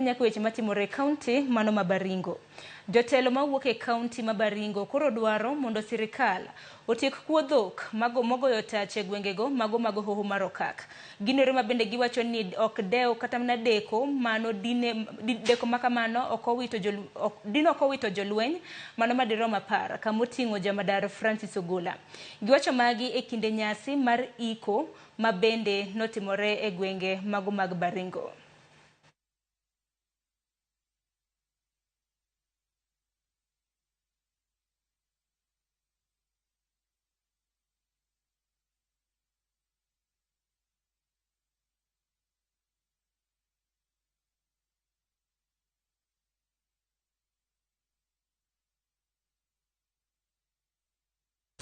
Nyaka weche matimore e kaunti mano ma Baringo. Jotelo mawuok e kaunti ma Baringo koro dwaro mondo sirikal otiek kuo dhok mago mogoyo tach e gwengego mago mag hoho mar Okak. Ginore ma bende giwacho ni ok dew kata mana deko mano dine deko makamano ok owito dine ok owito jolweny mano madirom 10 kamoting'o jamadar Francis Ogola. Giwacho magi e kinde nyasi mar iko ma bende notimore e gwenge mago mag Baringo.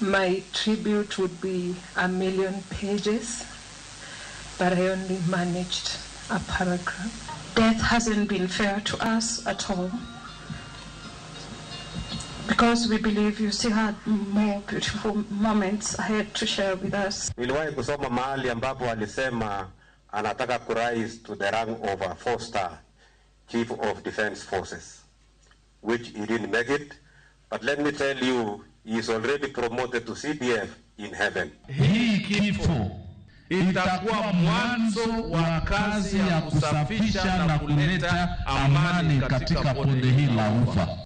My tribute would be 1,000,000 pages, but I only managed a paragraph. Death hasn't been fair to us at all, because we believe you still had more beautiful moments ahead to share with us. Niliwahi kusoma mahali ambapo alisema anataka ku rise to the rank of a 4-star Chief of Defense Forces, which he didn't make it. But let me tell you, he is already promoted to CDF in heaven. Hii kifo itakuwa mwanzo wa kazi ya kusafisha na kuleta amani katika bonde hili la Ufa.